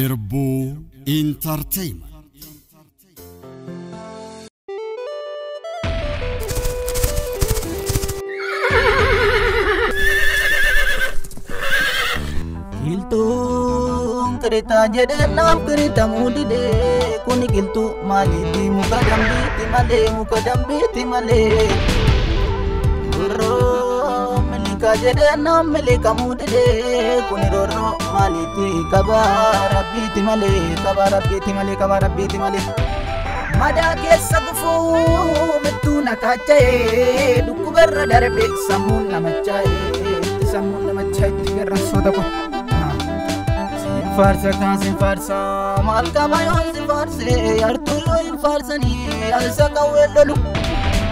Irbuu Entertainment. Qilxuun qiritaa jedhee naaf qiritamuu didee kuni qilxuu maaliiti muka dambiiti malee muka dambiiti malee. Roorroo milikaa jedhee naaf milikamuu didee kuni roorroo maaliiti qabaa rabbiiti malee qabaa rabbiiti malee qabaa rabbiiti malee. Madaa keessa gufuu mittuu na kaacha'ee dhukkubarra darbe sammuun namachaa'ee sammuun namachaa'ee itti garraamsoota kun. Farsa kan sin farsa maal qaba yoon sin farse yartuu yoo hin farsanii alsa qawwee lolu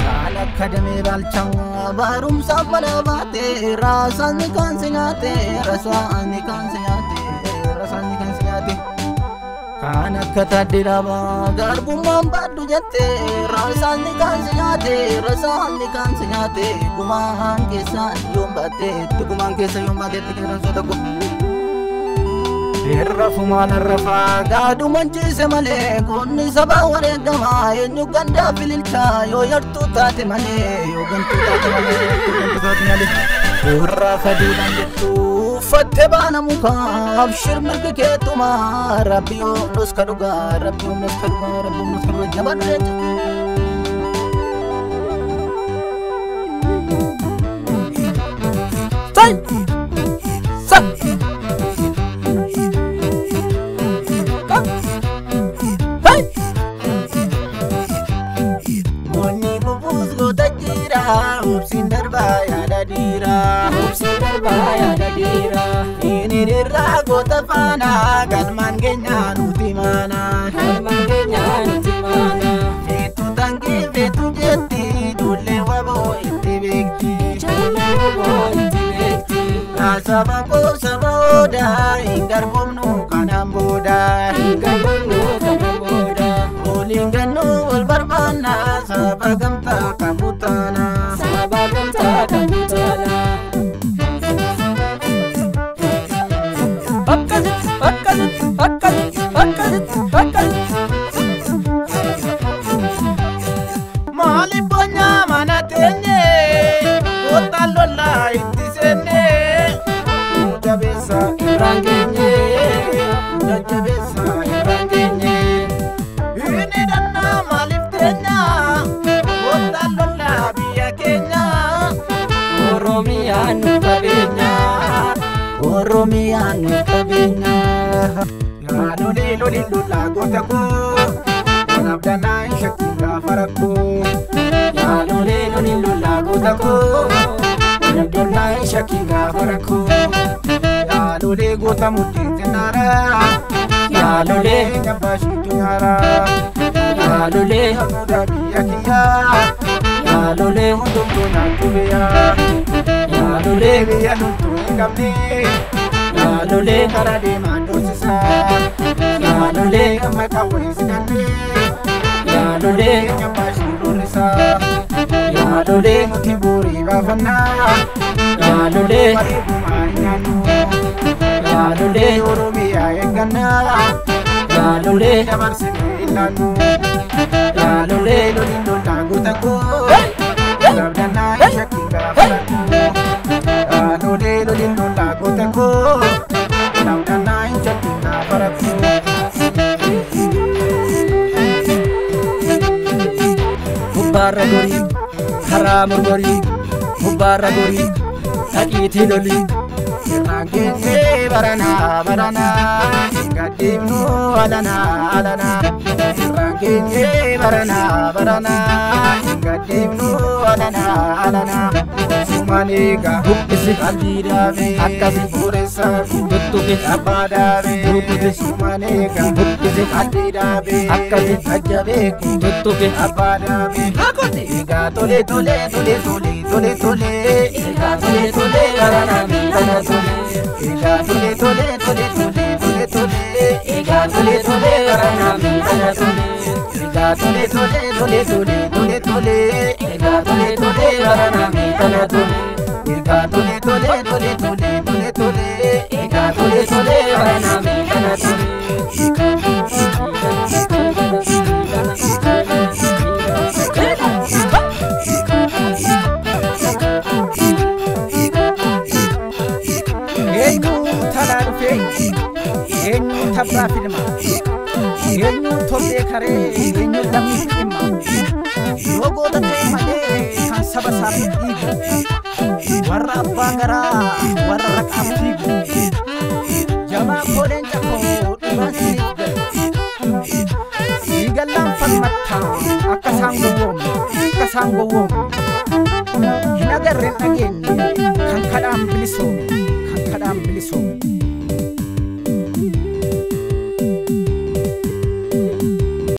kan akka damee baalchaa barumsaaf mana baate raasaan kan si nyaate rasaan kan si nyaate rasaan kan si nyaate kan akka taaddiraabaa garbummaan baadhu jette rasaan kan si nyaate rasaan kan si nyaate gumaan keessa yoon baate gumaan keessa yoon baate qeerransoota kun. Irrafumaan irrafaa gaaduman ciise malee goonni sabaa wareegamaa eenyu gandaa fililchaa yoo yartuu taate malee yoo gantuu taate malee gantuu taate malee. Warra faduudhaan jettu uffattee baana mukaa abshir mirgi keetumaa rabbi yoomnus ka dhugaa rabbi yoomnus ka dhugaa rabbi yoomnus ka dhugaa jabaadhu jecha. Sai! Sa! Obsiin darbaa yaada dhiiraa. Obsiin darbaa yaada dhiiraa. Inni irraa goota faana galmaan keenya nuti maana. Galmaan keenya nuti maana. Feetu tangee feetu jetti ijoollee waboo itti beekti. Ijoollee waboo itti beekti. Saba koo saba odaa hin garboomnu kanaan booda. Hin garboomnu kanaan booda. Waliin gannuu wal barbaanna saba gamtaa qabu taana. Saba gamtaa qabu taana. Akkasitti akkasitti akkasitti akkasitti akkasitti. Maaliif boonyaa mana teenye kottaan lollaa itti seenne jabeessa irraan geenye jajjabeessa irraan geenye. Inni dhannaa maaliif teenya kottaan lollaa biyya keenya Oromiyaan nu qabeenya. Oromiyaan nu qabeenya. Yaa lolee lolee lolaa goota koo kanaaf danaa hin shakkiin gaafa rakkoo. Yaa lolee lolee lolaa goota koo kanaaf danaa hin shakkiin gaafa rakkoo. Yaa lolee goota mudhiin xinnaara. Yaa lolee gabbaa shiitu nyaara. Yaa lolee hafuudha biyya kiyyaa. Yaa lolee hundumtuu naattu biyyaa. Yaa lolee biyya loltuu hin qabne. Yaa lolee karaa deemaan doorsisa. Yaa lolee amma qawwee si kanne. Yaa lolee gabbaa shiitu dhoorrisa. Yaa lolee nuti bu'uurii baafannaa. Yaa lolee bareedumaa hin nyaannu. Yaa lolee Oromiyaa eeggannaa. Yaa lolee dabarsinee hin laannu. Yaa lolee loliin lolaa goota koo. Labdannaa hin shakkiin gaafa rakkoo. Yaa lolee loliin lolaa goota koo. Labdannaa hin shakkiin gaafa rakkoo. Gubbaarra gorii karaa morgorii gubbaarra gorii dhaqiitii lolii. Irraan keenyee baranaa baranaa gadhiifnu alanaa alanaa. Irraan keenyee baranaa baranaa gadhiifnu alanaa alanaa. Sumaan eegaa Buqqisi qalbii dhaabee akkasi bu'uureessaa tuttuqi abbaa dhaabee Rukuti. Sumaan eegaa buqqisi qalbii dhaabee akkasi jajjabeeku tuttuqi. abbaa dhaabee. Egaa tole tole tole tole tole tole egaa tole tole baranaa miidhana tole egaa tole tole tole tole tole tole egaa tole tole baranaa miidhana tole egaa tole tole tole tole tole tole egaa tole tole baranaa miidhana tole egaa tole tole tole tole tole tole egaa tole tole baranaa miidhana tole. Goota abbaa filma. Eenyuun torbee karee eenyuun lammiif dhimma. Yoo goota ta'e malee kan saba isaaf dhiigu. Warra abbaa garaa warra raqaaf fiigu. Jabaa koo leenca koo dhugaan siniif galu. Siigallaan falmattaa akka isaan gowwoomne akka isaan gowwoomne. Hin agarre hin dhageenye kan kadhaan bilisoome kan kadhaan bilisoome.